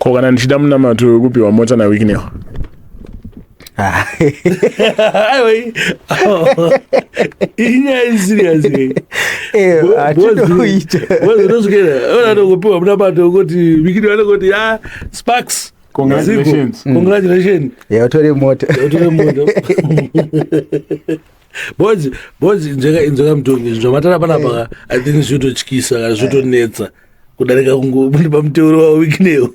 Ko kana ndichida munamato wekupiwa mota naWicknell? Aiwa, inyaya iserious iyi. Eh, hatinoita. Unosvikira unatokupiwa munamato wekuti Wicknell anongoti ya Sparks. Congratulations. Zigo, Congratulations. Ya, utore mota. Utore mota. Bozi, bozi inzweka inzweka mutongi zvamatara panapa I think zvinototyisa kana zvinotonetsa kudarika kungopa muteuro waWicknell.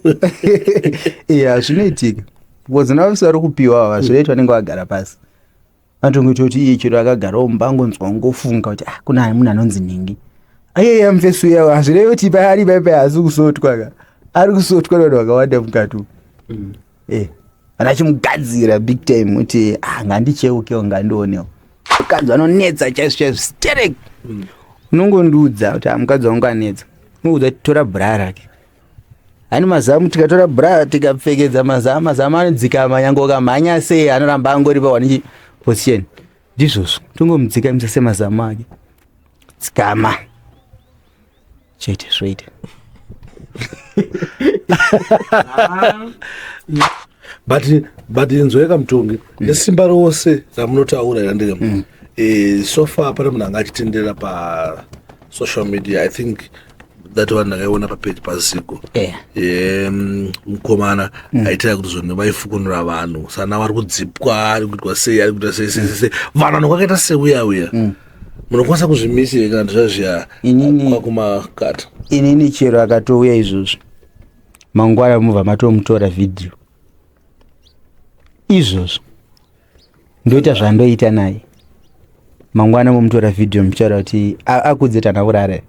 Iya, zvinoitika. Because navose vari kupiwa ava zvinoitwa vanenge vagara pasi. Vanotongoita kuti iye chero akagarawo mumba angonzwa ungofunga kuti ah, kuna munhu anonzi nhingi. Ayeya mufesi uya hazvirevi kuti paari paipai haasi kusotwa ka. Ari kusotwa nevanhu vakawanda mukati umu. Eh, kana achimugadzira big time kuti ah, ngandicheukewo ngandionewo. Mukadzi anonetsa chaizvo chaizvo sterek. Unongondiudza kuti ah, mukadzi wangu anetsa. Unoudza kuti tora bra rake. Hani mazamu tikatora bra tikapfekedza mazamu, mazamu anodzikama nyange ukamhanya sei anoramba angori pa one position. Ndizvozvo, tongomudzikamisa semazamu ake. Dzikama. Chete zvoita. But but inzweka mutongi nesimba rose ramunotaura randika so far pane munhu anga achitendera pa social media. I think that one ndakaiona papage paZigo. Mukomana aitira kuti zvonhu vaifukunura vanhu sana vari kudzipwa, ari kuitwa sei, ari kuita sei sei sei sei. Vanhu vanhu vakaita seuya uya munokwanisa kuzvimisa kana zvazviya Inini- kwakumakata. Inini chero akatouya izvozvo mangwana mubva matomutora vhidhiyo izvozvo ndoita zvandoita naye mangwana momutora vhidhiyo muchitaura kuti akudze tana kurara.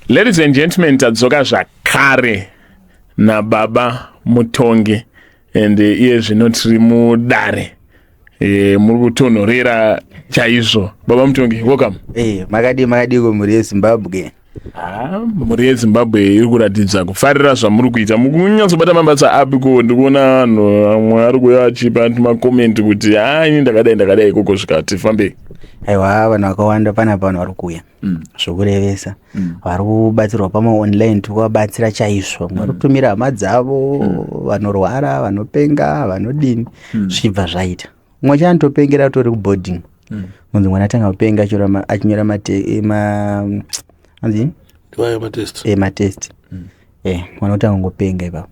Ladies and gentlemen, tadzoka zvakare nababa Mutongi and iye zvino tiri mudare. Muri kutonhorera chaizvo. Baba Mutongi, welcome. Eh, makadii makadii kumhuri yeZimbabwe? Ah, mhuri yeZimbabwe iri kuratidza kufarira zvamuri kuita. Mukunyatsobata mabasa api ko? Ndikuona vanhu vamwe vari kuuya vachipa makomenti kuti ha, ini ndakadai ndakadai ikoko zvikati fambei. Aiwa, vanhu vakawanda panapa, vanhu vari kuuya zvokurevesa, vari kubatsirwa pamaonline, tiri kuvabatsira chaizvo. Vamwe vari kutumira hama dzavo vanorwara, vanopenga, vanodini, zvichibva zvaita. Mumwe chaanotopengera atori kuboarding, munzi mwana atanga kupenga achinyora anzi Ndiwayo matest. Matest, mwana otanga kungopenga ipapo.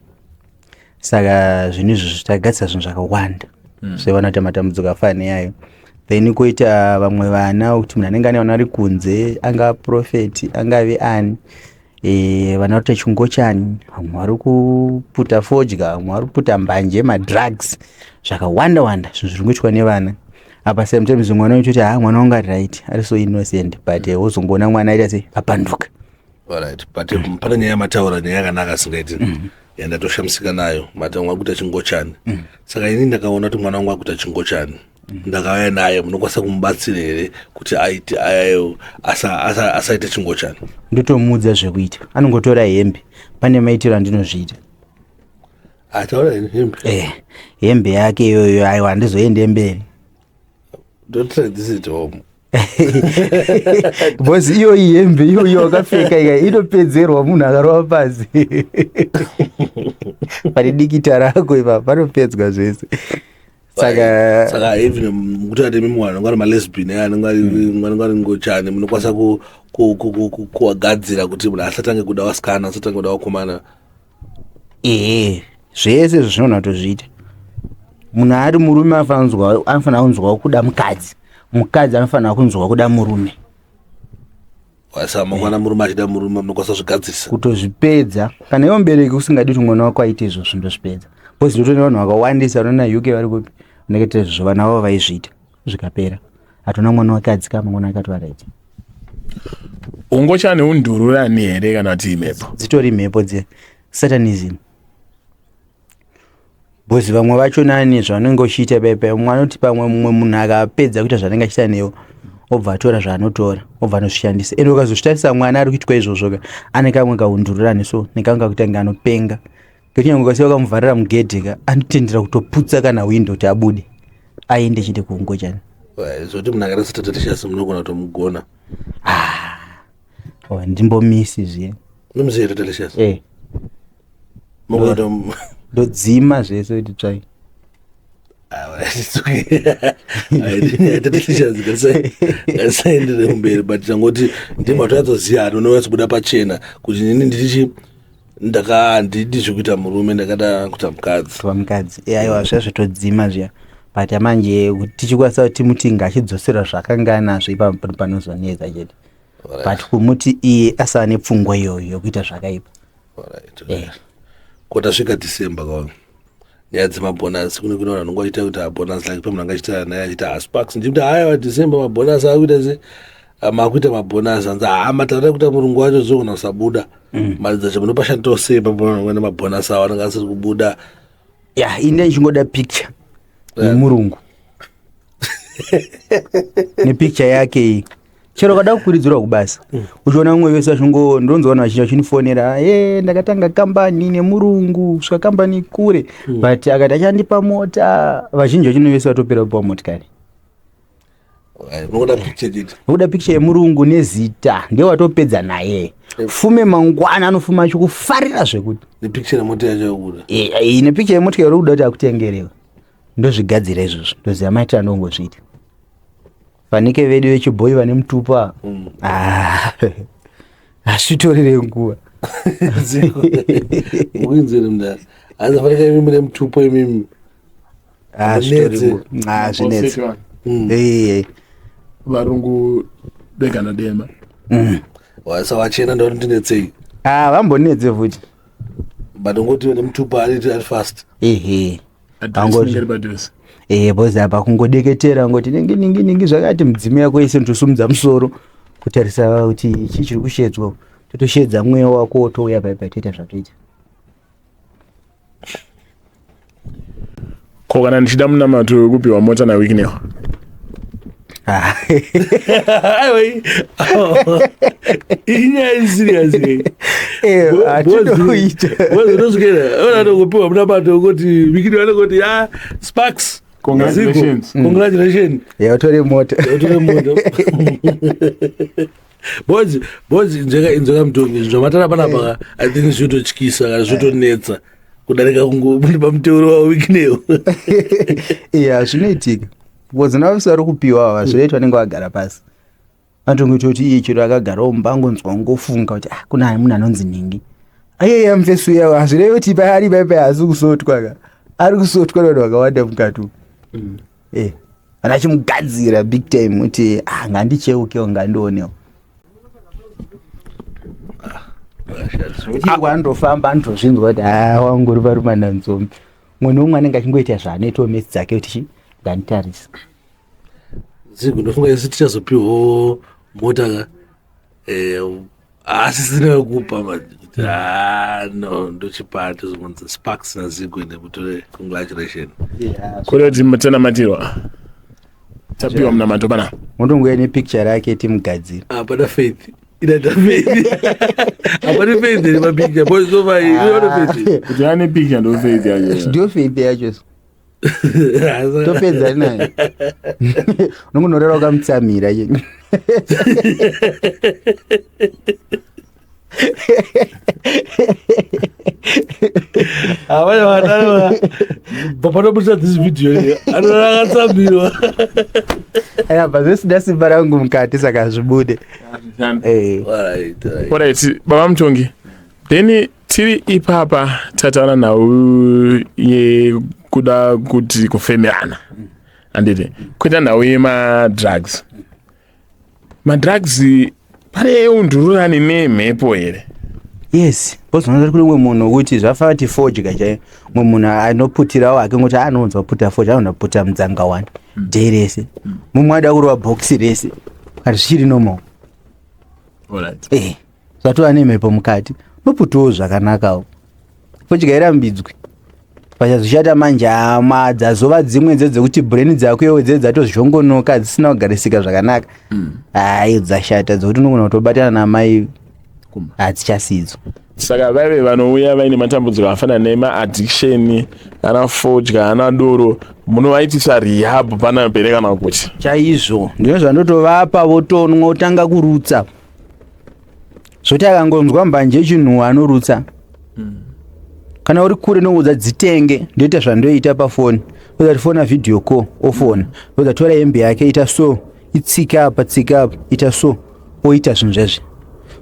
Saka zvinhu izvozvo tagadzisa zvinhu zvakawanda sevanoita matambudziko afana neayo. Then koita vamwe vana kuti munhu anenge ane vana vari kunze, angava prophet, angave ani, vana vari kuita chingochani, vamwe vari kuputa fodya, vamwe vari kuputa mbanje, madrugs, zvakawanda wanda, zvinhu zviri kuitwa nevana apa. Sometimes mwana uchiti ha, mwana wangu ari right, ari so innocent, but wozongoona mwana aita sei, apanduka. Alright, but pane nyaya yamataura, nyaya yakanaka singaiti yandatoshamisika nayo. Mati vamwe vakuita chingochani. Saka ini ndakaona kuti mwana wangu akuita chingochani, ndakauya naye, munokwanisa kumubatsira here kuti aite asaite chingochani? Ndotomuudza zvekuita. Anongotora hembe, pane maitiro andinozviita. Ataura hembe. Hembe yake iyoyo, aiwa, handizoende mberi. Don't try this at home. Because iyoyi hembe iyoyi wakapfeka ika inopedzerwa munhu akarova pasi pane dikita rako ipa, panopedzwa zvese. Saka Saka even mukuti ati mimi vanhu vanenge vari malesbian, anenge ari ngochani, munokwanisa kuwagadzira kuti munhu asatange kuda vasikana, asatange kuda vakomana? Ehe, zvese izvo zvinogona kutozviita. Munhu ari murume anofanira kunzwa kuda mukadzi, mukadzi anofanira kunzwa kuda murume. Saka mangwana murume achida murume, munokwanisa kuzvigadzirisa? Kutozvipedza. Kana iwe mubereki usingadi kuti mwana wako aite izvozvo, ndozvipedza, because ndotoona vanhu vakawandisa vanoona UK vari kupi vanenge izvozvo, vana vavo vaizviita zvikapera, hatona mwana wake adzikama, mwana wake atovaraidza. Ungochani undururani here kana kuti imhepo? Dzitori mhepo dzesatanism, because vamwe vacho nani zvavanenge uchiita paipai, mumwe anoti pamwe mumwe munhu akapedza kuita zvaanenge achiita newo. Obva atora zvaanotora, obva anozvishandisa. Ende ukazozvitarisa mwana ari kuitwa izvozvo ka, ane kamwe kaundururani so, nekamwe kakuita kunge anopenga. Kunyange ukasiya wakamuvharira mugedhe ka, anotendera kutoputsa kana window kuti abude. Aende chete kuungochani. Zvoti munhu akaita saTatelicious munogona kutomugona. Ah. Oh, ndimbomisi zviye. Unomuziva Tatelicious? Eh. Munogona Ndodzima zvese kuti tsvai. Ngatisaendere kumberi but tangoti ndima toyatsoziva ani unonyatsobuda pachena kuti nini ndirichi ndaka handidi zvekuita murume ndakada kuita mukadzi. Kuva mukadzi. Eh, aiwa zviya zvitodzima zviya. But manje kuti tichikwanisa kuti timuti ngachidzosera zvakanga anazvo ipapo panozonetsa chete. But kumuti iye asava nepfungwa iyoyo yokuita zvakaipa. Alright. Ko tasvika December kaona. Nyaya dzemabhonasi kune kune vanhu vanonge vachiita kuti abhonasi like pemunhu anga achiita naye achiti hasparks ndichikuti haya December mabhonasi akuita se makuita mabhonasi hanzi haa mataura kuita murungu wacho zogona kusabuda mari dzacho munopashanditawo sei papo nemabhonasi awo anenge asiri kubuda. Ya, ini ndichingoda picture yemurungu. Nepicture yake iyi. Chero kada kukuridzirwa kubasa. Uchiona vamwe vese vachingo ndonzwa vanhu vachinja vachinifonera, "Eh, ndakatanga kambani nemurungu, svika kambani kure." But akati achandipa mota, vazhinji vachino vese vatopera kupiwa motikari. Unoda picture chete. Unoda picture yemurungu nezita, ndiye watopedza naye. Fume mangwana anofuma achikufarira zvekuti. Nepicture yemota yacho yakuda. Eh, nepicture yemotikari uri kuda kuti akutengerewe. Ndozvigadzira izvozvo, ndoziva maitiro andongozviita. Fanike vedu vechibhoyi vane mutupo ava. Hazvitorire nguva. Mukuinzire mudare. Hanzi fanika imi mune mutupo imimi. Hazvitori nguva. Hazvinetsi. Eh. Varungu vega nadema. Wasa wachena ndoti ndinetsei. Ah, vambonetse futi. But ungoti vane mutupo ari ari fast. Ehe. Address inenge iri padhuze. Eh, boys apa kungodeketera ngoti ningi ningi ningi zvakati mudzimu yako yese ndosumudza musoro kutarisa kuti chii chiri kushedzwa totoshedza mweya wako wotouya paipa toita zvatoita. Ko kana ndichida munamato wekupiwa mota naWicknell? Ah. Aiwa, inyaya iserious iyi. Eh, hatinoita. Unosvikira unatokupiwa munamato wekuti Wicknell anongoti ah Sparks. Congratulations. Zigo, Congratulations. Ya utore mota. Utore mota. Boys, boys inzweka inzweka mutongi zvamatara panapa I think zvinototyisa kana zvinotonetsa kudarika kungobuda pamuteuro waWicknell. Yeah, zvinoitika. Because navese vari kupiwa ava zviroitwa vanenge vagara pasi. Vanotongoita kuti iye chero akagarawo mumba angonzwa ungofunga kuti ah, kuna munhu anonzi nhingi. Ayeya mufesi uya hazvirevi kuti paari paipai haasi kusotwa ka. Ari kusotwa nevanhu vakawanda mukati umu. Eh, vanhu vachimugadzira big time kuti ah, ngandicheukewo ngandionewo. Kuti kwaanotofamba anotozvinzwa kuti ah, wangu uri parumananzombe. Mumwe neumwe anenge achingoita zvaanoitawo mesi dzake kuti chi nganditarisa. Zigo ndofunga isu tichazopiwawo mota ka eh asisina wekupa manje kuti ah no ndochipa tozomunzi Sparks naZigo ende mutore congratulation. Kuri kuti tanamatirwa. Tapiwa munamato pana. Motongouya nepicture rake timugadzire. Hapana faith. Inaita faith. Hapana faith iri papicture. Boys so far inoona faith. Kuti ane picture ndo faith yacho. Ndiyo faith yacho. Topedza naye. Unongonorera wakamutsamira. Havana vanhu papanobudisa this video anoona akatsamirwa. Apa zvesida simba rangu mukati saka hazvibude. Eh. Alright, alright. Alright, baba Mutongi. Then tiri ipapa tataura nhau yekuda kuti kufemerana. Handiti? Kuita nhau yemadrugs. Madrugs pane undururani nemhepo here? Yes, because unoona kune umwe munhu wekuti zvafana kuti fodya chaiyo. Umwe munhu anoputirawo hake ngoti anounzwa puta fodya anoputa mudzanga wani day rese. Mumwe ada kurova box rese. Kana zvichiri normal. Alright. Eh, zvatova nemhepo mukati. Unoputawo zvakanakawo. Fodya irambidzwe. Pachazoshata manje hama dzazova dzimwe dzedzekuti brain dzako iwe dze dzatozvongonoka dzisina kugarisika zvakanaka. Hayi, dzashata dzekuti unogona kutobatana namai, hadzichasidzo. Saka vaive vanouya vaine matambudziko akafanana nemaaddiction, ana fodya, ana doro, munovaitisa rehab pana pere kana kuti? Chaizvo, ndino zvandotovapa, votonwa, otanga kurutsa, zvoti akangonzwa mbanje yechinhuhwa anorutsa. Kana uri kure noudza dzitenge, ndoita zvandoita pafoni, oza tifona video call, ofona, oza tora hembe yake, ita so, itsika apa, tsika apa, ita so, oita zvinhu zvezvi,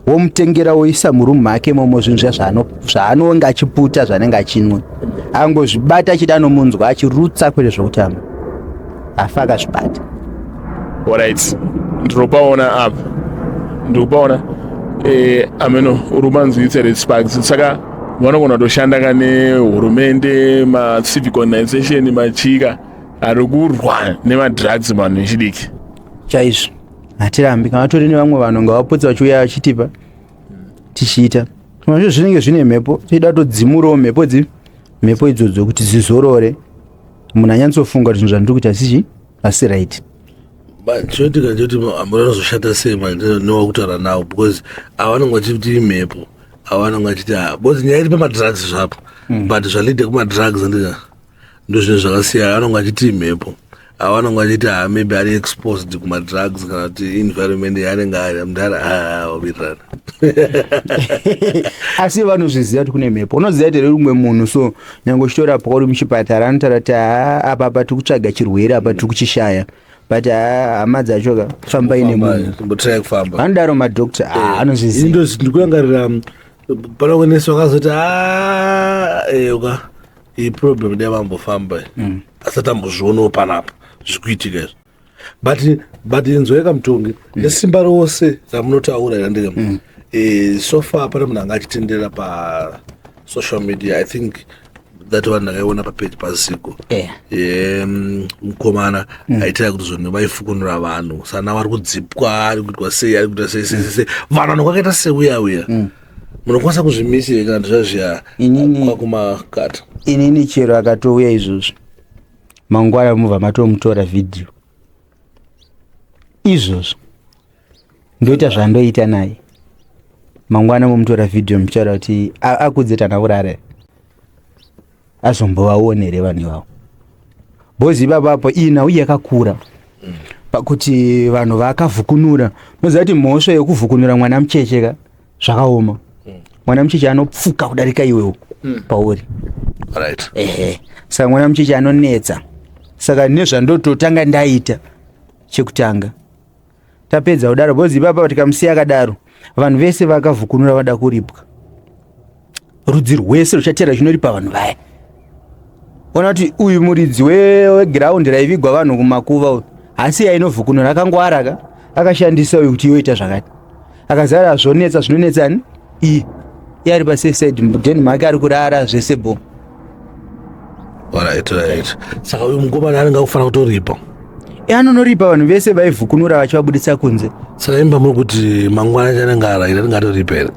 womutengera, woisa murumu make momo zvinhu zviya zvaanonge achiputa, zvaanenge achinwa. Angozvibata achida, anomunzwa achirutsa, kwete zvokutamba, afa akazvibata. Alright, ndinopaona apa, ndikupaona. Ameno uri kumanzwitsa Red Sparks. Saka vanogona kutoshanda kane hurumende, macivic organization, machika ari kurwa nemadrugs, vanhu vechidiki. Chaizvo, hatirambi. Kana tori nevamwe vanhu, ngavapotse vachiuya vachitipa tichiita zvo zvinenge zvine mhepo, tichida kutodzimurawo mhepo dzi mhepo idzodzo kuti zizorore, munhu anyatsofunga kuti zvinhu zvandiri kuita sichi asi right. But chinoitika ndechekuti hamuna anozoshata sei manje newakutaura nawo, because ava vanonge vachiti imhepo, ava vanonge vachiti, ah, because nyaya iri pamadrugs zvapo, but zvalead kumadrugs andika ndo zvinhu zvakasiyana. Vanonge vachiti imhepo, ava vanonge vachiti, ha, maybe ari exposed kumadrugs kana kuti environment yaanenge ari mudhara wawirirana. Asi vanozviziva kuti kune mhepo. Unoziva kuti rumwe munhu so nyange uchitorapwa uri muchipatara, anotaura kuti, haa, apa apa tiri kutsvaga chirwere, apa tiri kuchishaya, but haa, hama dzacho ka, fambai nemunhu. Mbotirai kufamba. Vanodaro madhokta, anozviziva. Ndozi ndikurangarira panonge nesi vakazoti, "Ah, uka iyi problem dai vambofamba asati ambozvionawo panapa zvikuitika izvi." But inzwai kamutongi, nesimba rose ramunotaura yandika, so far pane munhu anga achitendera pasocial media, I think that one ndakaiona papeji paziko yemukomana aitira kuti zvonhu vaifukunura vanhu sana vari kudzipwa, ari kuitwa sei, ari kuita sei, sei, sei, sei, vanhu vanhu kwakaita seuya uya, munokwanisa kuzvimisa kana zvazviya kwakumakata? Inini chero akatouya izvozvo, mangwana mubva matomutora vhidhiyo izvozvo, ndoita zvandoita naye. Mangwana momutora vhidhiyo muchitaura kuti akudze tana kurara, azombovaonere vanhu ivavo bhozi ipapapo. Iyi nhau yakakura pakuti vanhu vakavhukunura. Unoziva kuti mhosva yekuvhukunura mwana mucheche ka zvakaoma. Mwana mucheche anopfuka kudarika iwewo pauri. Ehe, saka mwana mucheche anonetsa. Saka nezvandototanga ndaita chekutanga, tapedza kudaro, bhozi ipapa tikamusiya akadaro, vanhu vese vakavhukunura vada kuripwa, rudzi rwese ruchatera chinoripa vanhu vaya. Ona kuti uyu muridzi wegiraundi raivigwa vanhu kumakuva uyu, hasi yainovhukunura, akangwara ka, akashandisa uyu kuti iyoita zvakati, akazara zvonetsa, zvinonetsani iyi, iye ari pasafe side mudheni make ari kurara zvese bo. Right, saka uyu mukomana anenge akufanira kutoripa. E, anonoripa vanhu vese vaivhukunura vachivabudisa kunze. Saka imba muri kuti mangwana chanenge araira anenge atoripa here?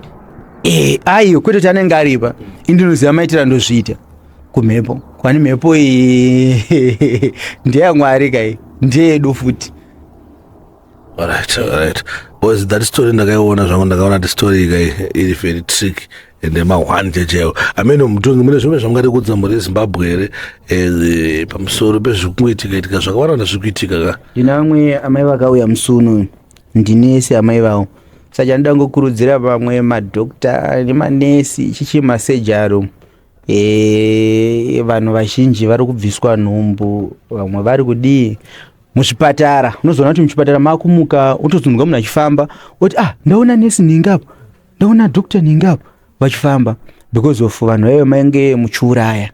E, aiyo, kwete kuti anenge aripa. Indinoziva maitiro andozviita kumhepo, kwani mhepo iyi ndeyamwari kai, ndeyedu futi. Right, because that story ndakaiona zvangu, ndakaona kuti story ikai iri very trick ende mahwani chechaiwo. Amene mutongi, mune zvimwe zvamungade kuudza mhuri yeZimbabwe here pamusoro pezvikungoitika itika zvakawanda zviri kuitika ka? Ndina vamwe amai vakauya musi unoyu, ndinesi amai vavo. Saka chandida ngokurudzira vamwe madhokta nemanesi chichi masejaro, vanhu vazhinji vari kubviswa nhumbu, vamwe vari kudii muzvipatara. Unozoona kuti muchipatara makumuka utozonzwa munhu achifamba oti, "Ah, ndaona nesi ningi apo, ndaona dhokta ningi apo," vachifamba because of vanhu vaive mainge muchiuraya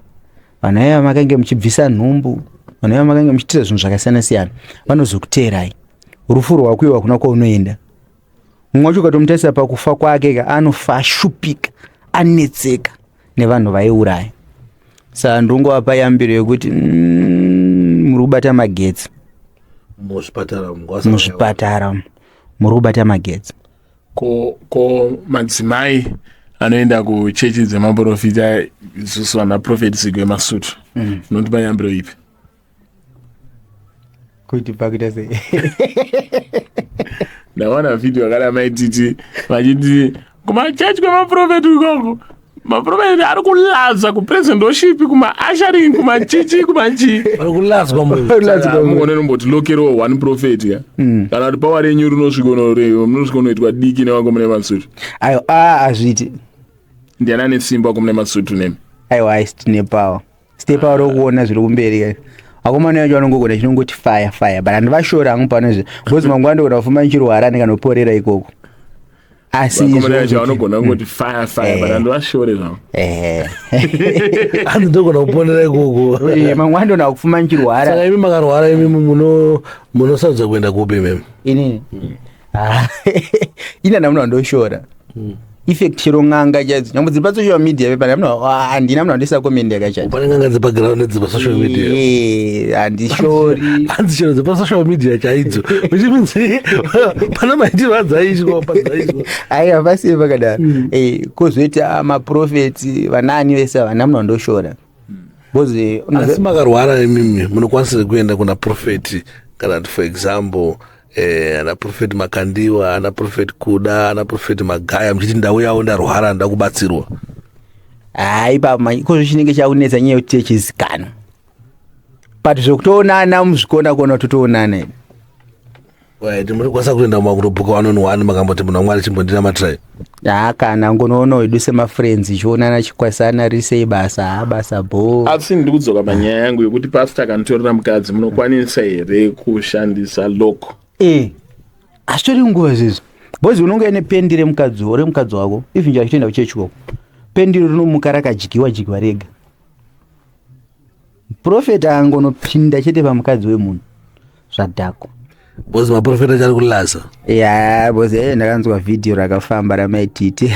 vanhu, vaiva makange muchibvisa nhumbu, vanhu vaiva makange muchiitira zvinhu zvakasiyana siyana. Vanozokuteerai, rufu rwako iwe hakuna kwaunoenda. Mumwe wacho ukatomutarisa pakufa kwake ka, anofa ashupika, anetseka nevanhu vaiuraya. Saka ndongovapa yambiro yekuti muri kubata magetsi. Muzvipatara. Muzvipatara muri kubata magetsi. Ko madzimai Anoenda kuchechi dzemaprofita, isusu vana Prophet Sigwemasutu, unotipa yambiro ipi? Kuti pakuita sei? Ndaona vhidhiyo yakada maititi vachiti kumachechi kwemaprofeti ikoko maprofeti ari kulaza kupresendoship, kumaasharing, kumachichi, kumachi. Vari kulazwa munhu. Mugone nomboti lokerowo one prophet ya, kana kuti pawa renyu rinosvika unoitwa diki nevakomana vemasutu? Aiwa, a hazviiti. Ndiani ane simba, vakomana vemasutu nemi? Aiwa, haisi, tine power, tine power rokuona zviri kumberi kai. Vakomana vacho vanongogona chinongoti fire fire, but handivashora hangu panozvi, because mangwana ndogona kufamba ndichirwara ndikanoporera ikoko, asi vakomana vacho vanogona kungoti fire fire, but handivashore zvavo. Ehe. Hanzi ndogona kuponera ikoko. Mangwana ndogona kufamba ndichirwara. Saka imi makarwara, imi munosarudza kuenda kupi imimi? Inini? Ah, ini handina munhu wandoshora. In fact, chero n'anga chaidzo, nyangwe dziri pasocial media pepa, handina munhu wandoisa comment yakachata. Pane n'anga dzepaground nedzepasocial media. Handishori. Hanzi chero dzepasocial media chaidzo, which means pane maitiro adzaiswa padzaiswa. Aiwa, pasiye pakadaro. Kwozoita maprofeti, vanani vese, havana munhu wandoshora, because Asi makarwara imimi, munokwanisa kuenda kuna profeti, kana kuti for example ana Prophet Makandiwa, ana Prophet Kuda, ana Prophet Magaya, muchiti ndauyawo ndarwara, nda kubatsirwa? Hai, ipapo ikozvo chinenge chakunetsa nyaya yekuti techizikanwa, but zvokutoonana muzvikona kona totoonana ine. Right, munokwanisa kutoenda makutobhuka one on one, makamboti munhu waMwari chimbondinamatirai? Ha, kana ngonoona wedu semafriends, ichionana, chikwasana, risei basa, ha, basa bho. Asi ndiri kudzoka panyaya yangu yekuti pastor akanotorera mukadzi, munokwanisa here kushandisa lock? Hazvitori nguva izvizvi, because unonge ine pendi remukadzi wako, even chero achitoenda kuchechi koko, pendi iro rinomuka rakadyiwa dyiwa rega. Profeta angonopinda chete pamukadzi wemunhu, zvadhakwa. Because maprofeta achari kulaza. Ya, because ndakanzwa vhidhiyo rakafamba ramaititi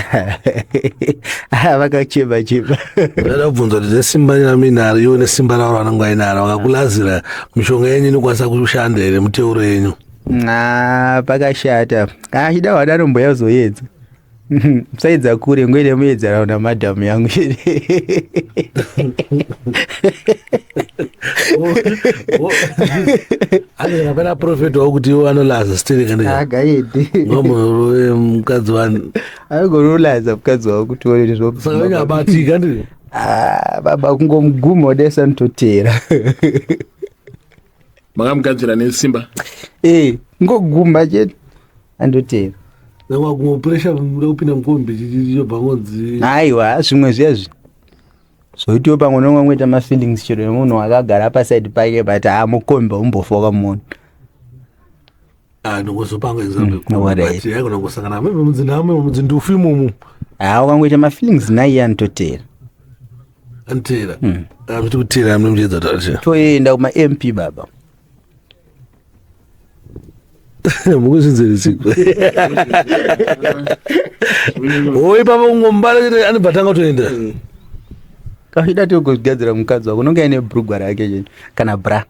vakachema chema. Ndada kubvunza kuti nesimba raminaro iwo, nesimba ravo ravanenge vainaro, vakakulazira mishonga yenyu inokwanisa kushanda here, muteuro yenyu? Ah, pakashata. Kana achida wada anomboya kuzoedza. Musaedza kure, ngoite muedzana namadhamu yangu chete. Anenge pana profeti wakuti iwo anolaza still kana Agaidi. Ngomunhu mukadzi wani. Anogorolaza mukadzi wako kuti uone kuti Saka venye abatika ndi. Ah, baba, kungomuguma udesa nitotera. Makamugadzira nesimba? Ngoguma chete, andotera. Wakumwe pressure muda kupinda mukombi chobva ngonzi. Aiwa, zvimwe zvezvi zvoitiwo pamwe nomwe mafeelings chero nemunhu akagara paside pake, but hamukombi umbofa wakamuona. Ah, ndongozopanga example. Alright. But yaigona kusangana mwe mudzinhamo, mudzindufu imomo. Ha, ukangoita mafeelings naiye, anototera. Anotera. Muchiti kutera mune muchiedza tati. Toenda kumaMP, baba. Mukuzvinzeretsiko o ipapo kungombara chete anobva tanga kutoenda. Kachida togozvigadzira mukadzi wako, unonge aine bhurugwa rake chete kana bra,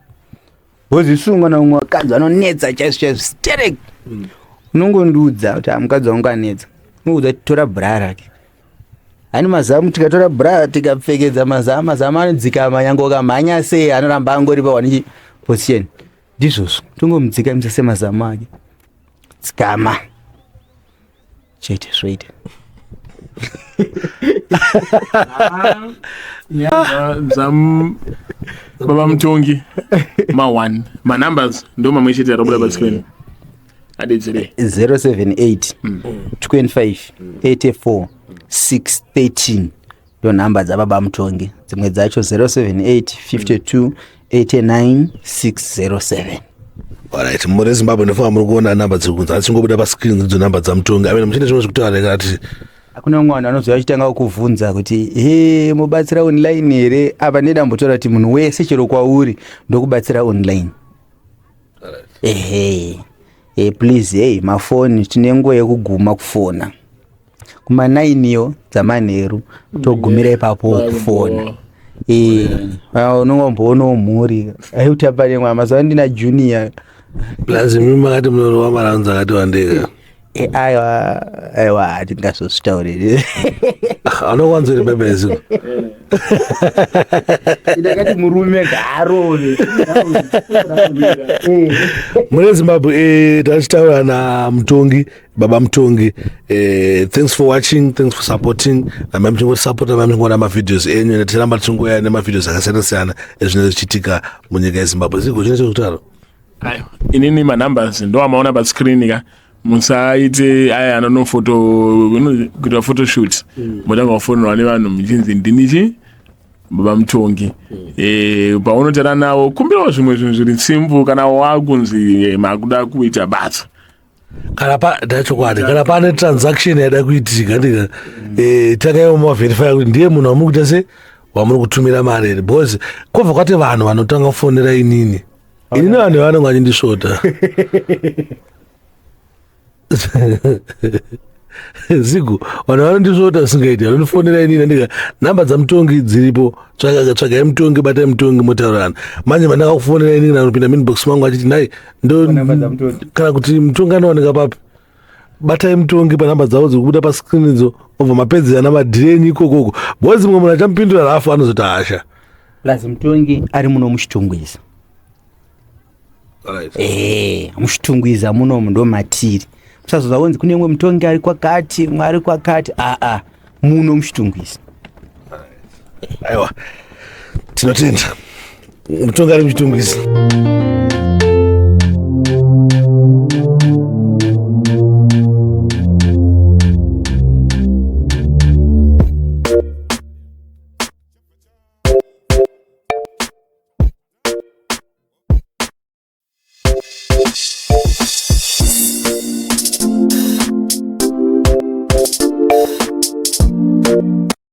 wozisunga naumwe vakadzi vanonetsa chaizvo chaizvo sterek. Unongondiudza kuti, "Ah, mukadzi wangu anetsa." Unoudza kuti tora bra rake, hani mazamu. Tikatora bra tikapfekedza mazamu, mazamu anodzikama, nyange ukamhanya sei anoramba angori pawani position. Ndizvozvo, tongomudzikamisa semazamu ake, dzikama chete, zvoita. Dzam baba Mutongi ma1 manumbers ndo mamwe chete arabuda pascreen, adedzere. 078 25 84 613 ndo nhamba dzababa Mutongi. Dzimwe dzacho 078 52 89 607. Alright, muri Zimbabwe, ndofunga muri kuona namba dziri kunzi achingobuda pascreen, dzidzo namba dzaMutongi. Amene muchine zvimwe zvekutaura kana Hakuna mumwe vanhu vanozouya vachitanga kukuvhunza kuti, "He, mubatsira online here?" Apa ndedambotaura kuti munhu wese chero kwauri ndokubatsira online. Ehe, please, hey, mafoni tine nguva yekuguma kufona kuma9 iyo dzamanheru, togumira ipapo kufona. Unongomboonawo mhuri aiutamba nemwana mazuva ndina junior. Plus imi makati munorova marounds akati wandeka. Eh, aiwa aiwa hatingazozvitauriri. Anowanzori bhaibheri ziko. Ndakati murume ngaarove. Mune Zimbabwe tachitaura naMutongi, Baba Mutongi. Thanks for watching, thanks for supporting. Rambai muchingosapota, rambai muchingoona mavideos enyu, ende tiramba tichingoya nemavideos akasiyana siyana ezvinenge zvichiitika munyika yeZimbabwe. Zigo, chine chekutaura? Aiwa, inini manumbers ndoamaona pascreen ka. Musaite aya anonofoto kuita photoshoot, motanga kufonerwa nevanhu muchinzi ndinichi Baba Mutongi. Paunotara navo, kumbirawo zvimwe zvinhu zviri simple kana wakunzi makuda kuita basa. Kana pa ndachokwadi, kana pane transaction yaida kuitika ndika takaiwo maverify kuti ndiye munhu wamuri kuita se wamuri kutumira mari here, because kwobva kwati vanhu vanotanga kufonera inini inini, vanhu vanenge vachindisvota. Zigo, vanhu vanondisvota zvisingaiti, vanondifonera inini. Ndika nhamba dzaMutongi dziripo, tsvagai Mutongi, batai Mutongi, motaurirana. Manje vandakakufonera inini, anopinda muinbox mangu achiti nai ndo Namba dzaMutongi. Kana kuti Mutongi anowanika papi? Batai Mutongi panhamba dzavo dziri kubuda pascreen idzo, obva mapedzerana madhiri enyu ikokoko, because mumwe munhu achamupindura rafu anozoti hasha. Plus Mutongi ari muno muChitungwiza. MuChitungwiza munomu ndo matiri. Musazozwa kunzi kune mumwe Mutongi ari kwakati, mumwe ari kwakati. Aa, muno muChitungwiza. Aiwa, tinotenda. Mutongi ari muChitungwiza.